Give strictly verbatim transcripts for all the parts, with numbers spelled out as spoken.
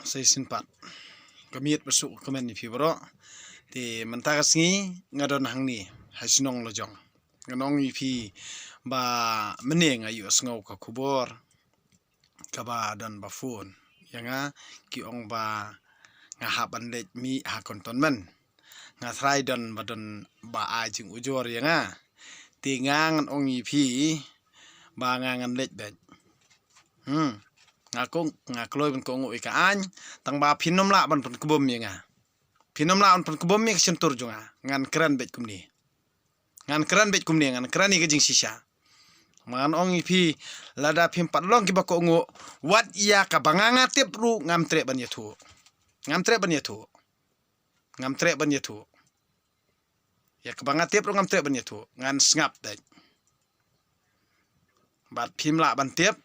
Sa shisien pat ka miet ba suk ka kmen ïa phi baroh. Te mynta ka sngi nga don hangne ha shnong la jong. Ngan ong ïa phi ba mynne nga ïohsngew ka khubor kaba don ba phone ïa nga, ki ong ba nga hap ban leit mih ha cantonment. Nga trai don ba don ba ai jingujor ïa nga. Te nga ngan ong ïa phi ba nga ngan leit beit. Hmm. Nga kong, nga kloi ban kohnguh ïa ka aiñ, tang ba phin ym lah ban pynkbum ïa nga. Phin ym lah ban pynkbum ïa ka shyntur jong nga. Ngan kren beit kumne. Ngan kren beit kumne, ngan kren ïa ka jingshisha. Ngan ong ïa phi, lada phim pat long kiba kohnguh, wat ïa kaba nga nga tip ruh ngam treh ban ïathuh. Ngam treh ban ïathuh. Ngam treh ban ïathuh. Ïa kaba nga tip ruh ngam treh ban ïathuh. Ngan sngap dei. Bad phim lah ban tip,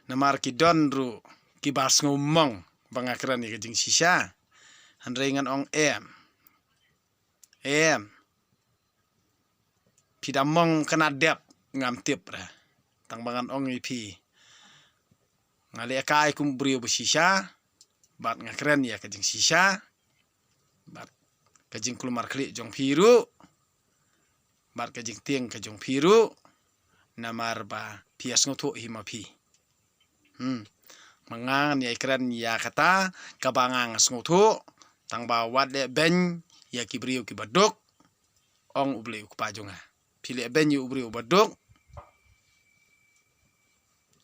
namar ki don ruh kiba sngew mong ba nga kren ïa ka jingshisha. Hynrei ngan ong em. Em. Phi da mong kane dep ngam tip re. Tang ba ngan ong ïa phi, nga leh kai kum u briew ba shisha, bad nga kren ïa ka jingshisha, bad ka jingkulmar khlieh jong phi ruh, bad ka jingtieng ka jong phi ruh, namar ba phi ïa sngewthuh hi ma phi. Hmm. Ma nga ngan ïa kren ïa kata kaba nga nga sngewthuh, tang ba wat leh beiñ ïa ki briew kiba duk, ong U Blei U Kpa jong nga. Phi leh beiñ ïa u briew uba duk,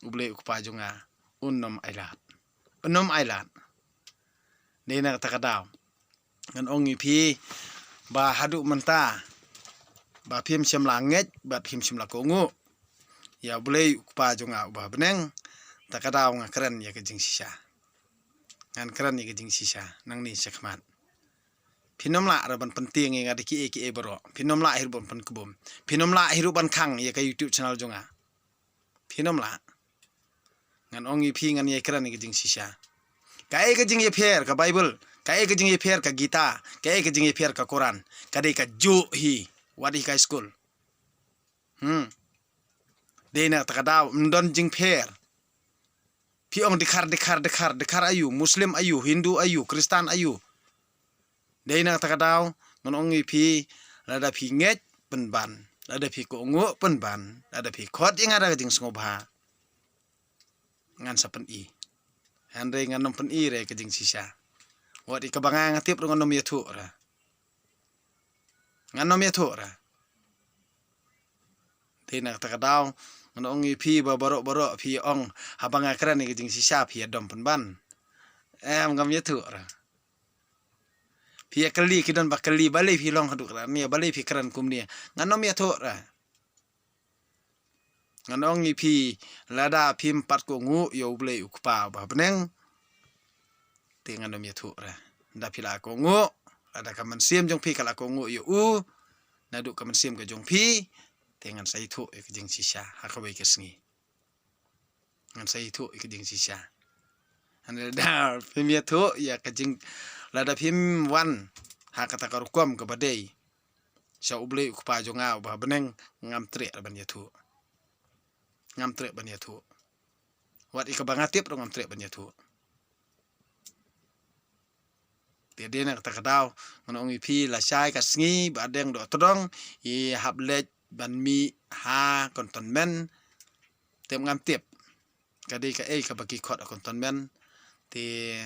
U Blei U Kpa jong nga un ym ailad. Un ym ailad. Dei na kata ka daw ngan ong ïa phi ba haduh mynta ba phim shym la ngeit bad phim shym la kohnguh ïa U Blei U Kpa jong nga uba ha bneng. Ta ka daw nga kren ïa ka jingshisha. Ngan kren ïa ka jingshisha nangne shakhmat. Phin ym lah re ban pyntieng ïa nga da kiei kiei baroh. Phin ym lah hi ruh ban pynkbum. Phin ym lah hi ruh ban khang ïa ka YouTube channel jong nga. Phin ym lah. Ngan ong ïa phi, ngan ïa kren ïa ka jingshisha. Kaei ka jingïapher ka Baibl, kaei ka jingïapher ka Gita, kaei ka jingïapher ka Koran, ka dei kajuh hi. Wat hi kai skul. Hmm. Dei na kata ka daw ym don jingpher. Phi ong dkhar, dkhar, dkhar, dkhar aïu, Muslim aïu, Hindu aïu, Khristan aïu. Dei na kata ka daw ngan ong ïa phi, lada phi ngeit pynban, lada phi kohnguh pynban, lada phi khot ïa nga da ka jingsngewbha, ngan sa pyni. Hynrei ngan ym pyni re ka jingshisha. Wat ïa kaba nga nga tip ruh ngan ym ïathuh re. Ngan ym ïathuh re. Te na kata ka daw ngan ong ïa phi ba baroh baroh phi ong haba nga kren ïa ka jingshisha phi ïa dom pynban. Em, ngam ïathuh re. Phi ïa kylli ki don ba kylli, balei phi long haduh kane, balei phi kren kumne. Ngan ym ïathuh re. Ngan ong ïa phi, lada phim pat kohnguh ïa U Blei U Kpa uba ha bneng, te ngan ym ïathuh re. Lada phi la kohnguh, lada ka mynsiem jong phi ka la kohnguh ïa u naduh ka mynsiem ka jong phi, te ngan sa ïathuh ïa ka jingshisha ha kawei ka sngi. Ngan sa ïathuh ïa ka jingshisha. Hynrei lada phim ïathuh ïa ka jing, lada phim wan ha kata ka rukom kaba dei sha U Blei U Kpa jong nga uba ha bneng, ngam treh re ban ïathuh. Ngam treh ban ïathuh. Wat ïa kaba nga tip ruh ngam treh ban ïathuh. Te dei na kata ka daw ngan ong ïa phi, lashai ka sngi ba deng doh tdong ïa hap leit ban mih ha cantonment. Te ngam tip ka dei kaei kaba ki khot ha cantonment. Te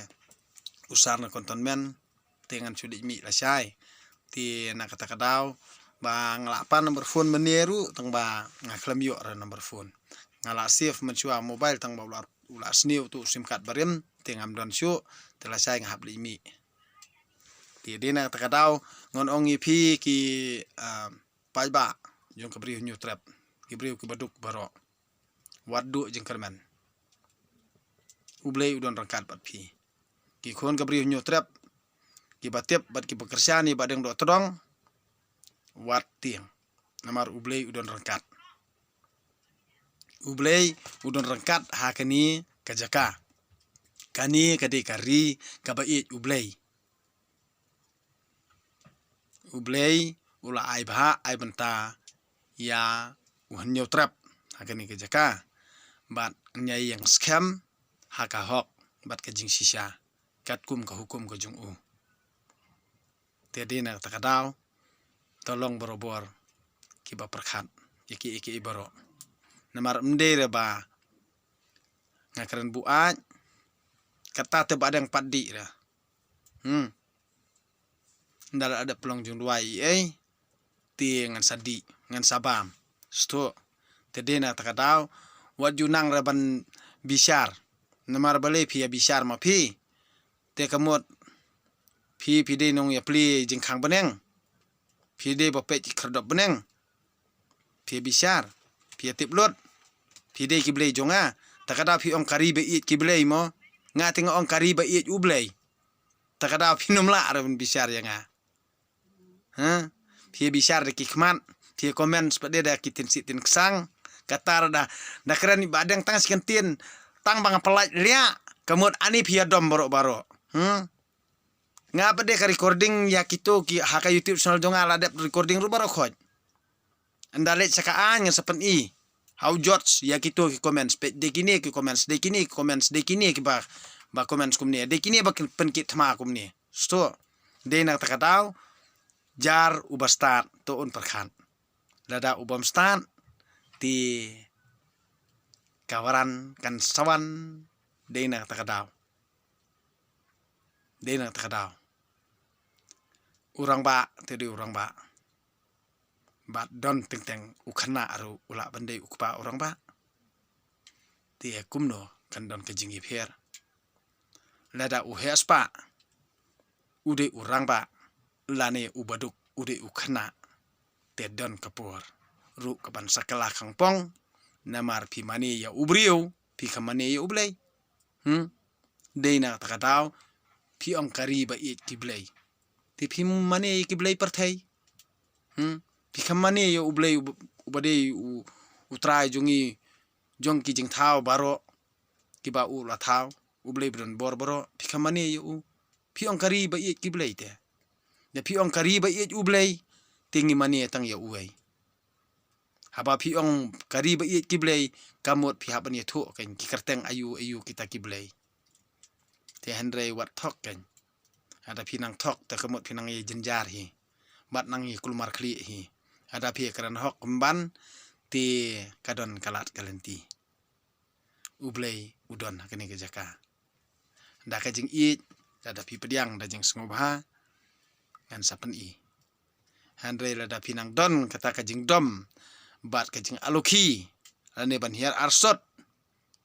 u sar na cantonment, te ngan shu leit mih lashai. Te na kata ka daw ba nga la pan number phone mynne ruh, tang ba nga khlem ïoh re number phone. Nga la save mynshuwa mobile, tang ba u la, u la sniew tu sim card barim, te ngam don shuh. Te lashai nga hap leit mih. Te dei na kata ka daw ngan ong ïa phi ki, ah, paidbah jong ka Bri u Hynñiewtrep, ki briew kiba duk baroh, wat duh jingkyrmen. U Blei u don ryngkat bad phi. Ki khun ka Bri u Hynñiewtrep, kiba tip bad kiba kyrshan ïa ba deng doh tdong, wat tieng. Namar U Blei u don ryngkat. U Blei u don ryngkat ha kane ka jaka. Kane ka dei ka ri kaba ïeit U Blei. U Blei u la ai bha ai bynta ïa u Hynñiewtrep ha kane ka jaka. Bad ngi ïeng skhem ha ka hok bad ka jingshisha. katkum ka hukum ka jong u. Te dei na kata ka daw, to long barabor kiba pyrkhat ïa ki, ïa ki baroh. Namar ym dei re ba nga kren buaid, kata te ba dang pat dih re. Hmm. Nda la dep long jong duwai ei ei, te ngan sa dih, ngan sa bam. Sto. Te dei na kata ka daw, wat ju nang re ban bishar. Namar balei phi ïa bishar ma phi? Te ka mut phi, phi dei nong ïa plie jingkhang bneng. Phi dei ba peit ki khyrdop bneng. Phi ïa bishar, phi ïa tip lut. Phi dei ki blei jong nga. Ta ka daw phi ong ka ri ba ïeit ki blei mo. Nga te nga ong ka ri ba ïeit U Blei. Ta ka daw phi nym lah re ban bishar ïa nga. Ha? Phi ïa bishar da ki khmat, phi ïa comment pat de da ki tin sih tin ksang. Kata re da, da kren ba dang tang shi kyntien, tang ba nga pynlait liah, ka mut ani phi ïa dom baroh baroh. Hmm? Nga pat de ka recording ïa kito ki ha ka YouTube channel jong nga la dep recording ruh baroh khoit. Ynda leit sha ka aiñ ngan sa pyni. How judge ïa kito ki comments, peit dei kine ki comments, dei kine ki comments, dei kine ki ba, ba comments kumne, dei kine ba kin pynkit thma kumne. Sto. Dei na kata ka daw, jar uba stad to un pyrkhat. Lada u bym stad, te ka waran kan sa wan, dei na kata ka daw. Dei na kata ka daw. U rangbah, te dei u rangbah. Bad don teng teng u khynnah ruh u lah ban dei u kpa u rangbah. Te kumno kan don ka jingïapher. Lada u heh spah u dei u rangbah, lane u baduk u dei u khynnah, te don ka por ruh ka ban sa kylla khangpong. Namar phi mane ïa u briew, phi khlem mane ïa U Blei. Hmm? Dei na kata ka daw, phi ong ka ri ba ïeit ki blei. Te phi mane ïa ki blei pyrthei. Hmm? Phi khlem mane ïa U Blei uba, uba dei u, u Trai jong ngi, jong ki jingthaw baroh kiba u la thaw, U Blei ba don bor baroh, phi khlem mane ïa u. Phi ong ka ri ba ïeit ki blei te. Da phi ong ka ri ba ïeit U Blei, te ngi mane tang ïa uwei. Haba phi ong ka ri ba ïeit ki blei, ka mut phi hap ban ïathuh kein ki kyrteng aïu aïu kita ki blei. Te hynrei wat thok kein. Lada phi nang thok te ka mut phi nang ïa jynjar hi. Bad nang ïa kulmar khlieh hi. Lada phi kren hok kymban, te ka don ka lad ka lynti. U Blei u don ha kane ka jaka. Da ka jingïeit, da, da phi pdiang da jingsngewbha, ngan sa pyni. Hynrei lada phi nang don kata ka jingdom bad ka jingalokhi, lane ban hiar arsot,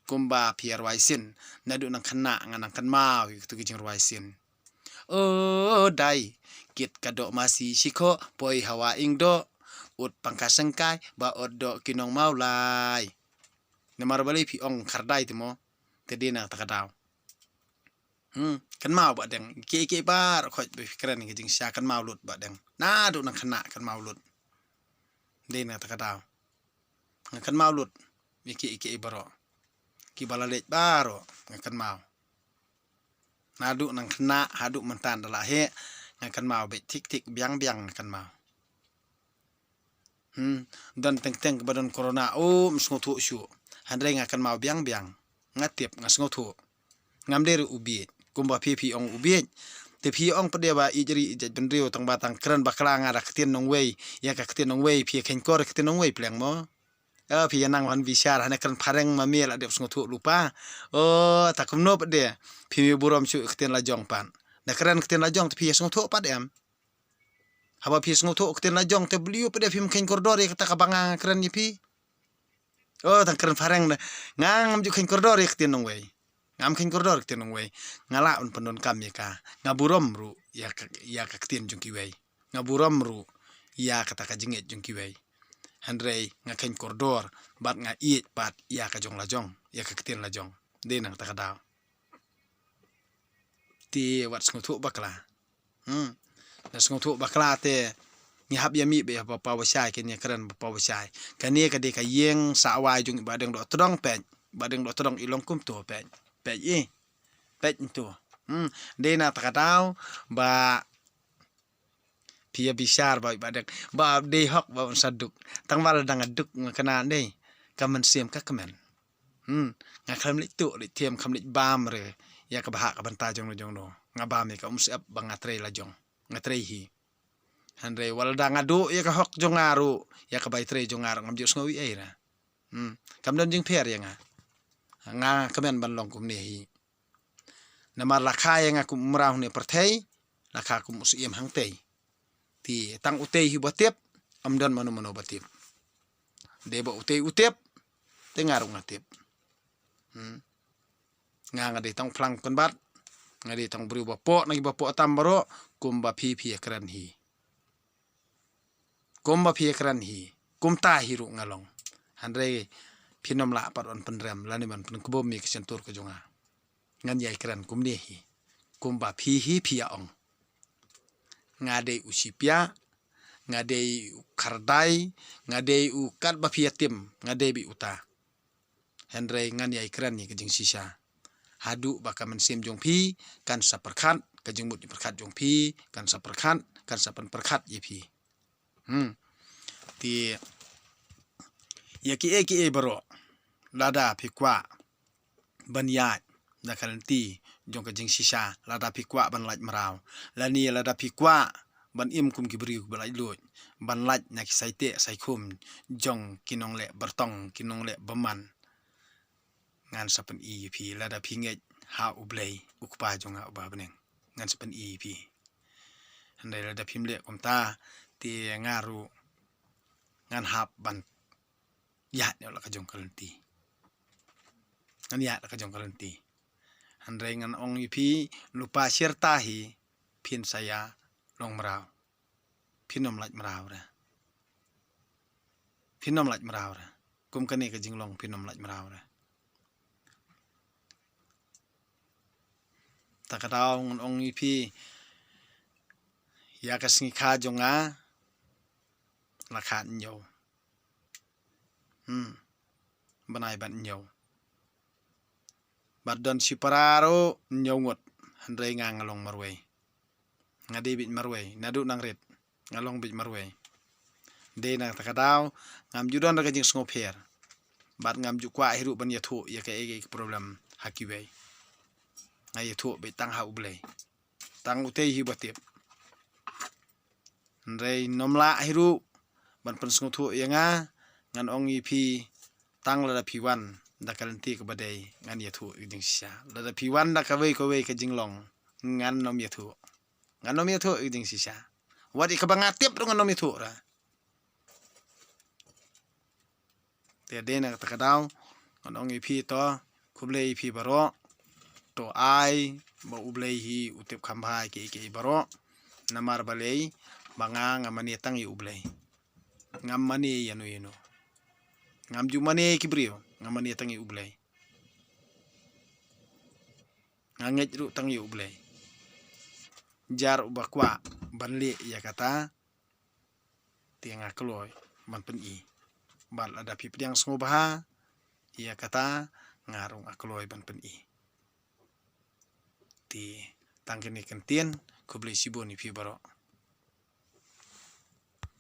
kumba phi ïa rwai sien, naduh nang khynnah nga nang kynmaw ïa kito ki jingrwai sien. O dai, kit ka doh masi shikhoh, poi hawa ing doh, ut pangka sengkai, ba ut doh ki nong Mawlai. Namar balei phi ong khardai te mo, te dei na kata ka daw. Hmm, kynmaw ba deng, ki ki bar khoi ba phi kren ki jingsha kynmaw lut ba deng. Naduh nang khynnah kynmaw lut. Dei na kata ka daw. Nga kynmaw lut, ki ki baroh. Kiba la leit baroh, nga kynmaw. Naduh nang khynnah, haduh mynta da la heh, nga kynmaw beit thik thik biang biang nga kynmaw. Hmm, don teng teng ba don corona, um sngewthuh shuh. Hynrei nga kynmaw biang biang. Nga tip, nga sngewthuh. Ngam dei ruh u bieit. Kumba phi phi ong u bieit. Te phi ong pat de ba ïeit ri ïeit jaitbynriew tang ba tang kren bakla nga da ktien nongwei. Ïa ka ktien nongwei phi kheiñ kor ktien nongwei pleng mo. O, phi ïa nang ban bishar, hane kren phareng ma me la dep sngewthuh lypa. O, ta kumno pat de. Phi me burom shuh ktien la jong pat. Da kren ktien la jong te phi ïa sngewthuh pat em. Haba phi sngewthuh ktien la jong te balei pat de phim kheiñ kordor ïa kata kaba nga kren ïa phi. O, tang kren phareng de. Nga ngam ju kheiñ kordor ïa ktien nongwei. Ngam kheiñ kordor ktien nongwei. Nga lah un pyndonkam ïa ka. Nga burom ruh ïa ka, ïa ka ktien jong kiwei. Nga burom ruh ïa kata ka jingngeit jong kiwei. Hynrei nga kheiñ kordor bad nga ïeit pat ïa ka jong la jong, ïa ka ktien la jong. Dei na kata ka daw. Te wat sngewthuh bakla. Hmm. Na sngewthuh bakla te ngi hap ïa mih ba ïa ba paw ba shai, kane kren ba paw ba shai. Kane ka dei ka ïing sah wai jong i Bahdeng Dohtdong peit. Bahdeng Dohtdong i long kumto peit. Peit i. Peit nto. Hmm. Dei na kata ka daw ba phi ïa bishar ba i Bahdeng. Ba dei hok ba un sa duk. Tang ba la dang duk nga kane dei. Ka mynsiem ka kmen. Hmm, nga khlem leit tuh, leit them, khlem leit bam re. ïa ka bhah ka bynta jong no jong no. Nga bam ïa ka, um sngap ba nga trei la jong, nga trei hi. Hynrei wat la da nga duh ïa ka hok jong nga ruh, ïa ka bai trei jong nga ruh, ngam ju sngew ei ei ra. Hmm. Kam don jingpher ïa nga. Nga kmen ban long kumne hi. Namar la kha ïa nga kum u mraw ne pyrthei, la kha kum u siem hangtei. Te tang utei hi ba tip, ym don mano mano ba tip. Dei ba utei u tip, te nga ruh nga tip. Hmm. Nga, nga dei tang phlang kynbat, nga dei tang briew ba poh na ki ba poh tam baroh, kumba phi phi ïa kren hi. Kumba phi ïa kren hi, kumta hi ruh nga long. Hynrei phin ym lah pat wan pynrem lane ban pynkbum ïa ka shyntur ka jong nga. Ngan ïai kren kumne hi, kumba phi hi phi ïa ong. Nga dei u shipia, nga dei u khyrdai, nga dei u katba phi ïa tim, nga dei beit uta. Hynrei ngan ïai kren ïa ka jingshisha. Haduh ba ka mynsiem jong phi kan sa pyrkhat, ka jingmut jingpyrkhat jong phi kan sa pyrkhat, kan sa pynpyrkhat ïa phi. Hmm. Te ïa kiei kiei baroh, lada phi kwah ban ïaid da ka lynti jong ka jingshisha, lada phi kwah ban lait mraw, lane lada phi kwah ban im kum ki briew ba laitluid, ban lait na ki saiteh saikhum jong ki nongleh byrtong, ki nongleh bymman, ngan sa pyni ïa phi. Lada phi ngeit ha U Blei, U Kpa jong nga uba ha bneng, ngan sa pyni ïa phi. Hynrei lada phim leh kumta, te nga ruh ngan hap ban ïaid noh la ka jong ka lynti. Ngan ïaid la ka jong ka lynti. Hynrei ngan ong ïa phi, lypa shirta hi, phin sa ïa long mraw. Phin ym lait mraw re. Phin ym lait mraw re. Kum kane ka jinglong phin ym lait mraw re. Ta ka daw ngan ong ïa phi, ïa ka sngi kha jong nga la kha hynñiew. Hmm. Bnai ban hynñiew. Bad don shipara ruh hynñiew ngut. Hynrei nga nga long marwei. Nga dei beit marwei. Naduh nang rit nga long beit marwei. Dei na kata ka daw ngam ju don da ka jingsngewpher. Bad ngam ju kwah hi ruh ban ïathuh ïa kaei kaei ka problem ha kiwei. Nga ïathuh beit tang ha U Blei. Tang utei hi ba tip. Hynrei ym lah hi ruh ban pynsngewthuh ïa nga, ngan ong ïa phi, tang lada phi wan da ka lynti kaba dei ngan ïathuh ïa ka jingshisha. Lada phi wan da kawei kawei ka jinglong, ngan ym ïathuh. Ngan ym ïathuh ïa ka jingshisha. Wat ïa kaba nga tip ruh ngan ym ïathuh ra. Te dei na kata ka daw ngan ong ïa phi to, khublei ïa phi baroh. To ai ba U Blei hi u tip kham bha ïa kiei kiei baroh. Namar balei? Ba nga nga mane tang ïa U Blei. Ngam mane ïano ïano. Ngam ju mane ïa ki briew, nga mane tang ïa U Blei. Nga ngeit ruh tang ïa U Blei. Jar uba kwah ban leh ïa kata, te nga kloi ban pyni. Bad lada phi pdiang sngewbha ïa kata, nga ruh nga kloi ban pyni. Te tang kine ki kyntien, khublei shibun ïa phi baroh.